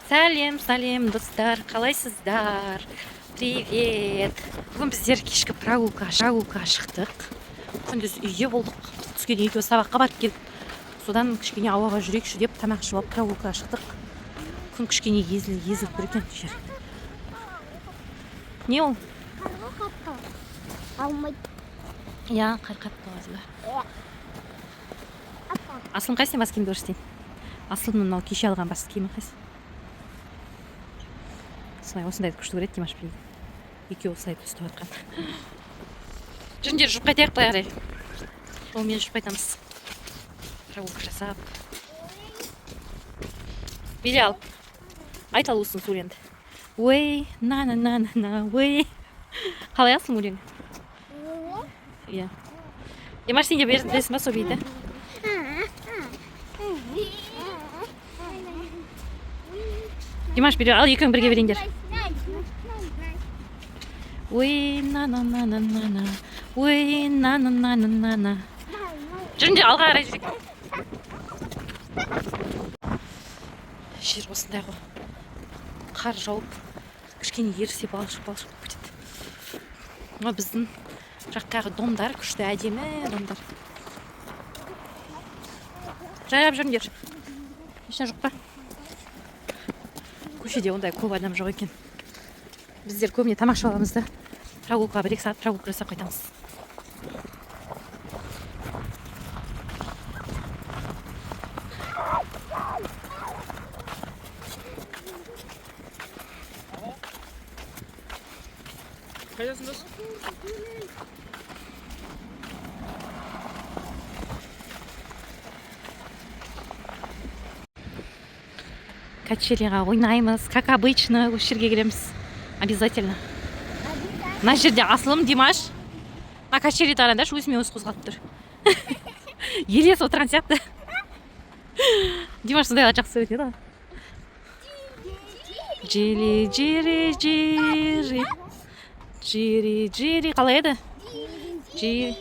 Сәлем, сәлем, достар, қалайсыздар? Привет! Бүгін біздер кешкі прогулкаға шықтық. Күндіз үйде болдық. Түске дейін екеуміз сабаққа барып келдік. Содан кішкене ауаға жүрейікші деп тамақ ішіп алып прогулкаға шықтық. Күн кішкене езіліп тұр екен жер. Не ол? Қарға қатты. Алмайды. Иә, қар қатты болады ба? Асылым, қайсысына бас киімді көрсетейін? Асылымның мынау кеше алған бас киімі қайсы? Осылай, осындайды күшті көреді Димашпен. Екеуі осылай ұстап жатқан. Жүріңдер, жүріп қайтайық былай қарай. Жолмен жүріп қайтамыз. Прогулка жасап. Биле ал. Айта ал осыны өлеңді. Ой, на на на на на, ой. Қалай, Асылым, өлең? Иә. Димаш, сен де білесің ба сол биді? Димаш, бере ал, екеуің бірге беріңдер. Ой, на на на на на на. Ой, на на на на на на. Жүріңдер, алға қарай жүрейік. Жер осындай ғой. Қар жауып, кішкене ерісе балшық балшық болып кетеді. Мынау біздің жақтағы домдар күшті, әдемі домдар. Жайлап жүріңдер. Ешнәрсе жоқ па? Көшеде ондай көп адам жоқ екен. Біздер көбіне тамақ ішіп аламыз да. Прогулкаға 1-2 сағат прогулка жасап қайтамыз. Қайдасың, дос? Качеляға ойнаймыз, как обычно, осы жерге келеміз. Обязательно. Мына жерде Асылым, Димаш. Мына качели қараңдаршы, өзімен өзі қозғалып тұр. Елес отырған сияқты. Димаш сондайларды жақсы көретін еді ғой. Джири, джири, джири. Джири, джири. Қалай еді? Джири.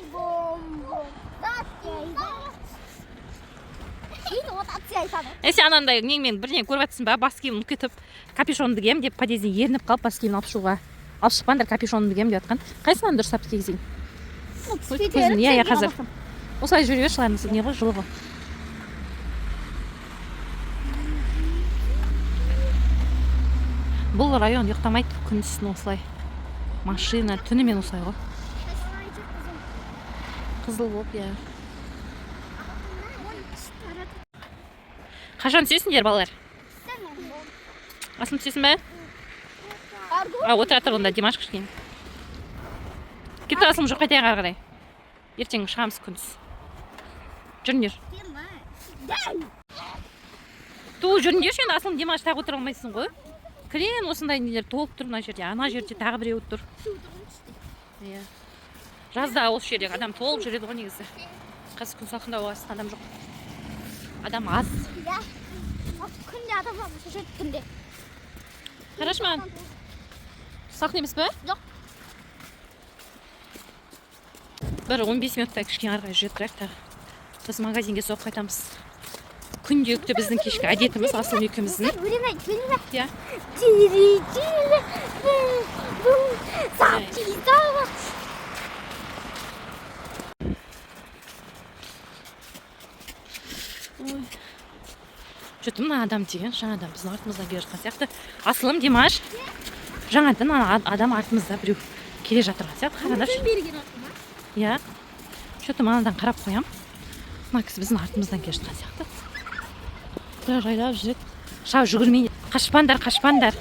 Е, сен анандай неңмен бірдеңе көріп жатырсың ба? Бас киімін ұмытып кетіп, капюшонымды киемін деп подъезден ерініп қалып, бас киімін алып шығуға. Алып шықпаңдар, капюшонымды киемін деп жатқан. Қайсынан дұрыстап кигізейін? Көзін, иә, иә, қазір. Осылай жүре берші, ладно, не ғой, жылы ғой. Бұл район ұйықтамайды күндіз осылай. Машина түнімен осылай ғой. Қызыл болып, иә. Қашан түсесіңдер, балалар? Асылым, түсесің бе? А, отыра тұр онда, Димаш, кішкене. Кетті, Асылым, жүр қайтайық ары қарай. Ертең шығамыз күндіз. Жүріңдер. Ту, жүріңдерші енді, Асылым, Димаш, тағы отыра алмайсың ғой. Кілең осындай нелер толып тұр мына жерде. Ана жерде тағы біреуі тұр. Иә. Жазда осы жерде адам толып жүреді ғой негізі. Қазір күн салқындау болған адам жоқ. Адам аз. Күнде адам бар, жүреді күнде. Қарашы маған. Салқын емес пе? Жоқ. Бір 15 минутта кішкене ары қарай жүре тұрайық тағы. Сосын магазинге соғып қайтамыз. Күнделікті біздің кешкі әдетіміз, Асылым екеуміздің. Өлең айт, өлең айт. Иә. Джири, джири, бум, бум, запчи, зава. Ой. Что-то мына адам деген жаңадан біздің артымыздан келе жатқан сияқты. Асылым, Димаш. Жаңадан ана адам артымызда біреу келе жатырған сияқты. Қараңдаршы. Бері келе жатыр ма? Иә. Что-то манадан қарап қоям. Мына кісі біздің артымыздан келе жатқан сияқты. Тұра жайлап жүреді. Шау, жүгірмей. Қашпаңдар, қашпаңдар.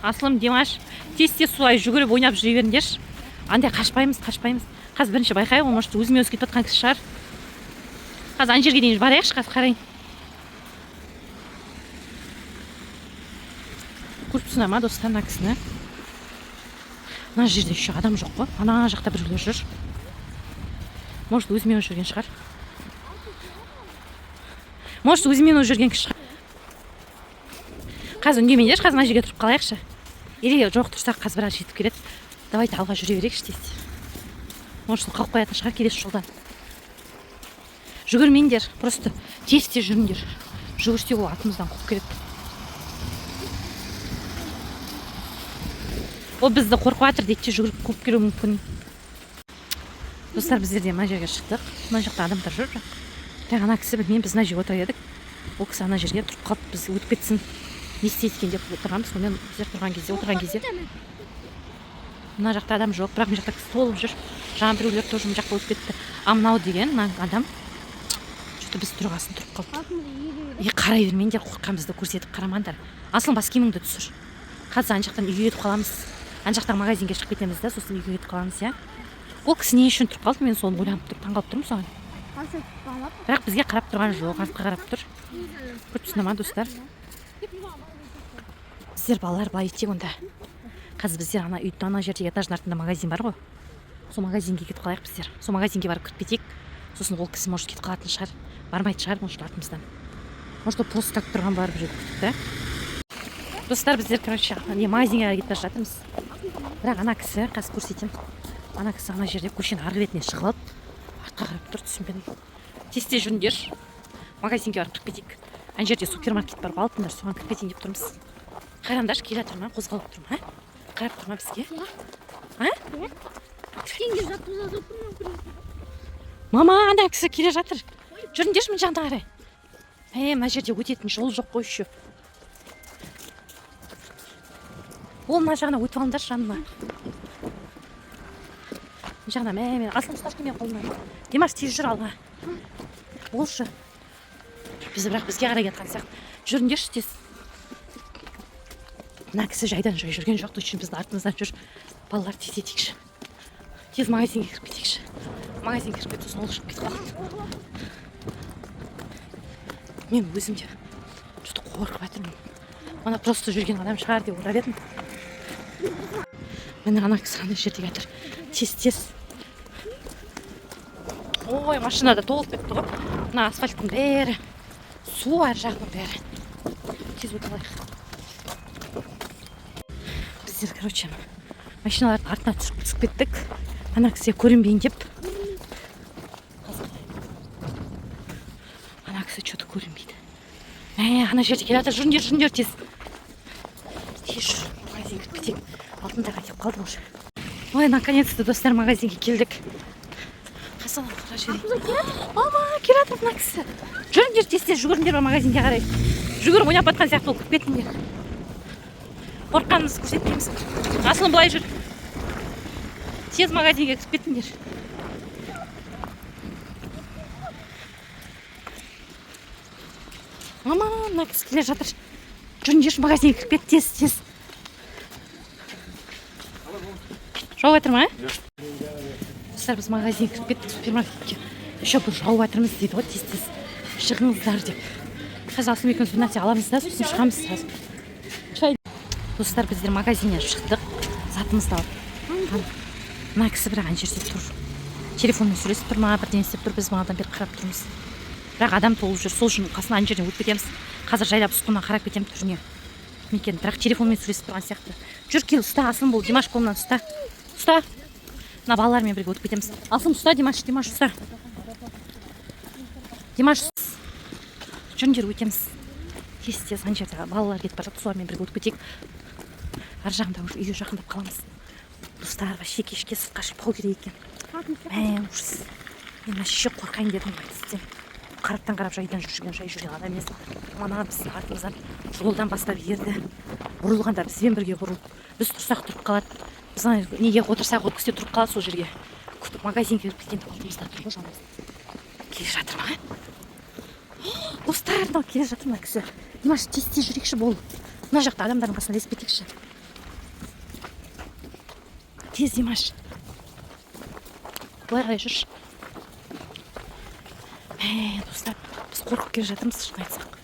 Асылым, Димаш, тез тез солай жүгіріп ойнап жүре беріңдерші. Андай қашпаймыз, қашпаймыз. Қазір бірінші байқайық, ол может өзімен өзі кетіп жатқан кісі шығар. Қазір ана жерге дейін барайықшы, қазір қарайын. Көріп тұрсыңдар ма, достар, мына кісіні? Мына жерде еще адам жоқ қой. Ана жақта біреулер жүр. Может, өзімен өзі жүрген шығар. Может, өзімен өзі жүрген кісі шығар. Қазір үндемеңдерші, қазір мына жерге тұрып қалайықшы. Или жоқ, тұрсақ қазір біраз жетіп келеді. Давайте алға жүре берейікші тез. Может, ол қалып қоятын шығар келесі жолдан. Жүгірмеңдер, просто тез тез жүріңдер. Жүгірсе ол артымыздан қуып келеді. Ол бізді қорқып жатыр дейді де, жүгіріп қуып келуі мүмкін. Достар, біздер де мына жерге шықтық. Мына жақта адамдар жүр бірақ. Бірақ ана кісі, білмеймін, біз мына жерге отырар едік. Ол кісі ана жерге тұрып қалды, біз өтіп кетсін, не істейді екен деп отырғанбыз. Сонымен біздер тұрған кезде, отырған кезде мына жақта адам жоқ, бірақ мына жақта кісі толып жүр. Жаңа біреулер тоже мына жақта өтіп кетті. А мынау деген мына адам что-то біз тұрғасын тұрып қалды. Артымызда елу. Е, қарай бермеңдер, қорыққанымызды көрсетіп қарамаңдар. Асылым, бас киіміңді түсір. Қазір ана жақтан үйге кетіп қаламыз. Ана жақтан магазинге шығып кетеміз да, сосын үйге кетіп қаламыз, иә. Ол кісі не үшін тұрып қалды, мен соны ойланып тұрып, таңқалып тұрмын соған. Қанша бағалап? Бірақ бізге қарап тұрған жоқ, артқа қарап тұр. Көріп тұрсыңдар ма, достар? Біздер, балалар, былай етсек онда. Қазір біздер ана үйдің ана жердегі этаждың артында магазин бар ғой. Сол магазинге кетіп қалайық біздер. Сол магазинге барып кіріп кетейік. Сосын ол кісі, может, кетіп қалатын шығар. Бармайтын шығар, может, артымыздан. Может, ол просто так тұрған барып жүріп күтіп та. Достар, біздер, короче, не, магазинге қарай кетіп бара жатырмыз. Бірақ ана кісі, қазір көрсетемін. Ана кісі ана жерде көшенің арғы бетіне шығып алып, артқа қарап тұр, түсінбедім. Тез тез жүріңдер. Магазинге барып кіріп кетейік. Ана жерде супермаркет бар, алтындар, соған кіріп кетейін деп тұрмыз. Қараңдаршы, келе жатыр ма, қозғалып тұр ма? Қарап тұр ма бізге? А? Кішкене жатып жатып мүмкін. Мама, ана кісі келе жатыр. Жүріңдерші мына жағына қарай. Е, мына жерде өтетін жол жоқ қой еще. Ол мына жағына өтіп алыңдаршы, жаныма. Мына жағына, мә, мен Асылым, ұсташы мен қолымнан. Димаш, тез жүр алға. Болшы. Біз бірақ бізге қарай кеткен сияқты. Жүріңдерші тез. Мына кісі жайдан жай жүрген жоқ, точно біздің артымыздан жүр. Балалар, тез етейікші. Тез магазинге кіріп кетейікші. Магазинге кіріп кетіп, сосын ол шығып кетіп қалады. Мен өзім де что-то қорқып жатырмын. Ана просто жүрген адам шығар деп ойлап едім. Міне, ана кісі ана жерде жатыр. Тез, тез. Ой, машина да толып кетті ғой. Мына асфальттың бәрі су, ар жағының бәрі. Тез өтіп алайық. Біздер, короче, машиналардың артына түсіп кеттік. Ана кісіге көрінбейін деп. Ана кісі что-то көрінбейді. Ә, ана жерде келе жатыр. Жүріңдер, жүріңдер тез. Тез жүр. Магазинге кіріп кетейік. Алтындарға келіп қалдық уже. Ой, наконец-то, достар, магазинге келдік. Қасалар, қара жерде. Мама, келе жатыр мына кісі. Жүріңдер, тез тез жүгіріңдер магазинге қарай. Жүгіріп ойнап жатқан сияқты болып кіріп кетіңдер. Қорыққанымызды көрсетпейміз. Асылым, былай жүр. Тез магазинге кіріп кетіңдер. Мама, мына кісі келе жатыр. Жүріңдерші, магазинге кіріп кет, тез, тез. Жауып жатыр ма? Достар, біз магазинге кіріп кеттік, супермаркетке. Еще бір жауып жатырмыз дейді ғой, тез тез шығыңыздар деп. Қазір Асылым екеуміз бір нәрсе аламыз да, сосын шығамыз сразу. Чай. Достар, біздер магазиннен шықтық. Затымызды алып. Мына кісі бірақ ана жерде тұр. Телефонмен сөйлесіп тұр ма, бірдеңе істеп тұр, біз бағанадан бері қарап тұрмыз. Бірақ адам толып жүр, сол үшін қасына ана жерден өтіп кетеміз. Қазір жайлап ұсқыннан қарап кетемін түріне. Екен, бірақ телефонмен сөйлесіп тұрған сияқты. Жүр, кел, ұста, Асылым, бол, Димаш қолымнан ұста. Ұста. Мына балалармен бірге өтіп кетеміз. Асылым, ұста, Димаш, Димаш, ұста. Димаш, жүріңдер, өтеміз. Тез тез, ана жерде балалар кетіп бара жатыр, солармен бірге өтіп кетейік. Ар жағында уже үйге жақындап қаламыз. Достар, вообще кешке сыртқа шықпау керек екен. Мә, ужас. Мен вообще қорқайын дедім ғой тістен. Қараптан қарап жайдан жүрген, жай жүрген адам емес. Мана біздің артымыздан жолдан бастап ерді. Бұрылғанда бізбен бірге бұрылып, біз тұрсақ тұрып қалады. Біз ана неге отырсақ, ол кісі де тұрып қалады сол жерге. Күтіп магазинге кіріп кеткенде алдымызда тұр ғой, жанымызда. Келе жатыр ма? Достар, мынау келе жатыр мына кісі. Димаш, тез тез жүрейікші, бол. Мына жақта адамдардың қасына ілесіп кетейікші. Тез, Димаш. Былай қарай жүрші. Мә, достар, біз қорқып келе жатырмыз, шын айтсақ.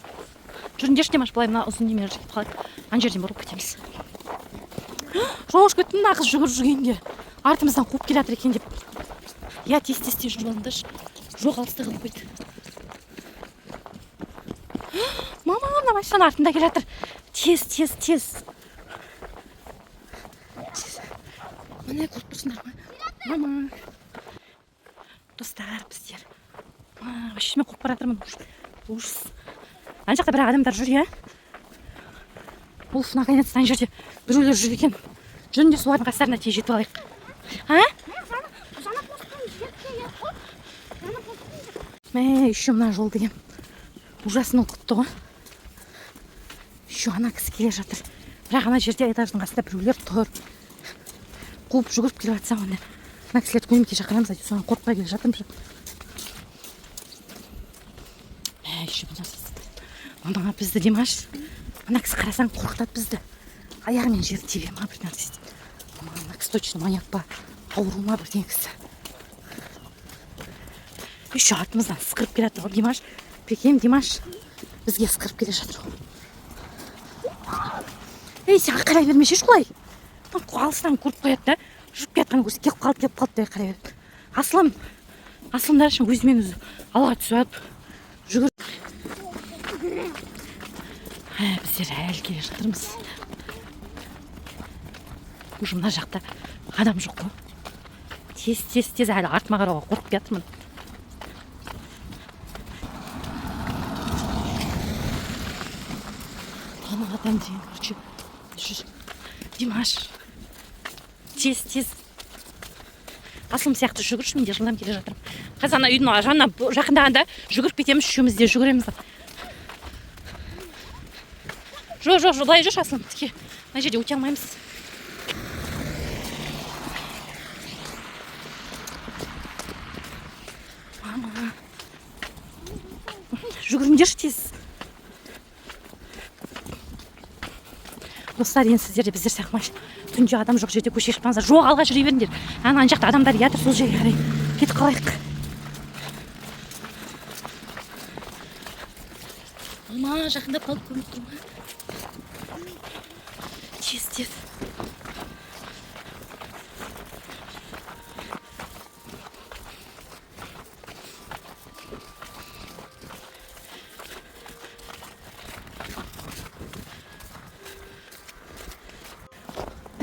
Жүріңдерші, Димаш, былай мына ұзын немен кетіп қалайық. Ана жерден бұрылып кетеміз. Шошып кеттім мына қыз жүгіріп жүргенде. Артымыздан қуып келе жатыр екен деп. Я, тез тез тез жүріп алыңдаршы. Жоқ, алыста қалып қойды. Мама, мына машинаның артында келе жатыр. Тез, тез, тез. Тез. Міне, көріп тұрсыңдар ма? Мама. Достар, біздер. Вообще мен қорқып бара жатырмын. Ужас. Ана жақта бірақ адамдар жүр, иә? Уф, наконец-то ана жерде біреулер жүр екен. Жүріңдер, солардың қастарына тез жетіп алайық. А? Жаңа постпен жерге келіп қой. Жаңа постпен. Мә, еще мына жол деген ужасно құтты ғой. Еще ана кісі келе жатыр. Бірақ ана жерде этаждың қасында біреулер тұр. Қуып жүгіріп келе жатса, онда мына кісілерді көмекке шақырамыз, әйтеуір соған қорықпай келе жатырмын. Мә, еще мына мама бізді, Димаш. Ана кісі, қарасаң, қорқытады бізді. Аяғымен жерді тебе ма, бір нәрсе істейді. Мама, мына кісі точно маньяк па, ауру ма, бірдеңе кісі. Еще артымыздан ысқырып келе жатыр ғой, Димаш. Прикинь, Димаш, бізге ысқырып келе жатыр ғой. Ей, сен қарай бермеші олай. Алыстан көріп қояды да, жүріп келе жатқанын көрсе, келіп қалды, келіп қалды деп қарай береді. Асылым, Асылым үшін өзімен өзі алға түсіп алып жүгір. Ә, біздер әлі келе жатырмыз. Уже мына жақта адам жоқ қой. Тез, тез, тез, әлі артыма қарауға қорқып келатырмын. Ана адам деген, короче, жүр. Димаш, тез, тез. Асылым сияқты жүгірші, мен де жылдам келе жатырмын. Қазір ана үйдің жанына жақындағанда жүгіріп кетеміз, үшеуміз де жүгіреміз. Жоқ, жоқ, жоқ, былай жүрші, Асылым, тіке. Мына жерде өте алмаймыз. Мама. Жүгіріңдерші тез. Достар, енді сіздер де біздер сияқты түнде адам жоқ жерде көшеге шықпаңыздар. Жоқ, алға жүре беріңдер. Ана жақта адамдар жатыр, сол жерге қарай кетіп қалайық. Мама, жақындап қалып көрініп тұр ма? Тез, тез.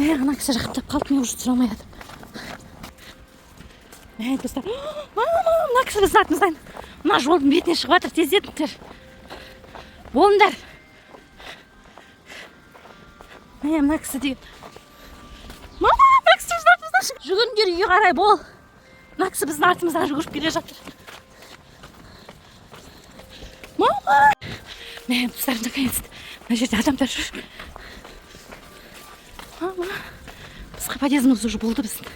Мә, ана кісі жақындап қалды, мен уже түсіре алмай жатырмын. Мә, достар, мама, мына кісі біздің артымыздан мына жолдың бетіне шығып жатыр, тездетіңдер. Болыңдар. Мә, мына кісі деген. Мама, мына кісі біздің артымыздан шығып. Жүгіріңдер үйге қарай, бол. Мына кісі біздің артымыздан жүгіріп келе жатыр. Мама! Мә, достар, наконец-то мына жерде адамдар жүр. Мама, біз подъездіміз уже болды біздің.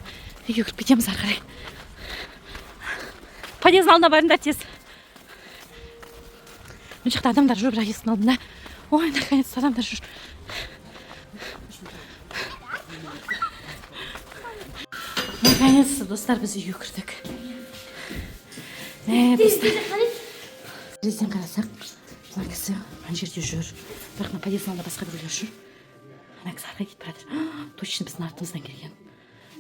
Үйге кіріп кетеміз ары қарай. Подъездің алдына барыңдар тез. Мына жақта адамдар жүр, бірақ есіктің алдында. Ой, наконец-то адамдар жүр. Наконец-то, достар, біз үйге кірдік. Мә, достар. Терезеден қарасақ, мына кісі ана жерде жүр. Бірақ мына подъездің алдында басқа біреулер жүр. Ана кісі ары кетіп бара жатыр. Точно біздің артымыздан келген.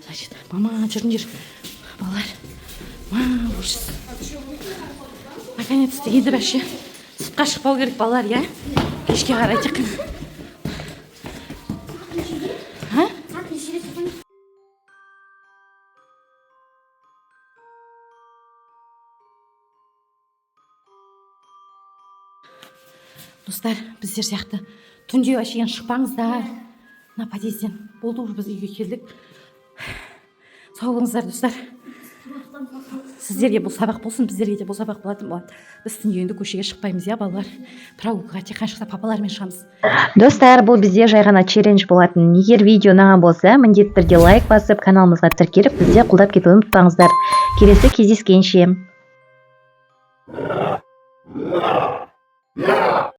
Значит, мама, жүріңдер. Балалар. Мама, ужас. Наконец-то енді вообще сыртқа шықпау керек, балалар, иә? Кешке қарай тек қана. А? Сағат нешеде тұрсаң? Достар, біздер сияқты түнде вообще шықпаңыздар. Мына подъезден болды, уже біз үйге келдік. Сау болыңыздар, достар. Сіздерге бұл сабақ болсын, біздерге де бұл сабақ болатын болады. Біз түнде енді көшеге шықпаймыз, иә, балалар. Прогулкаға тек қана шықса, папалармен шығамыз. Достар, бұл бізде жай ғана челлендж болатын. Егер видео ұнаған болса, міндетті түрде лайк басып, каналымызға тіркеліп, бізде қолдап кетуді ұмытпаңыздар. Келесі кездескенше.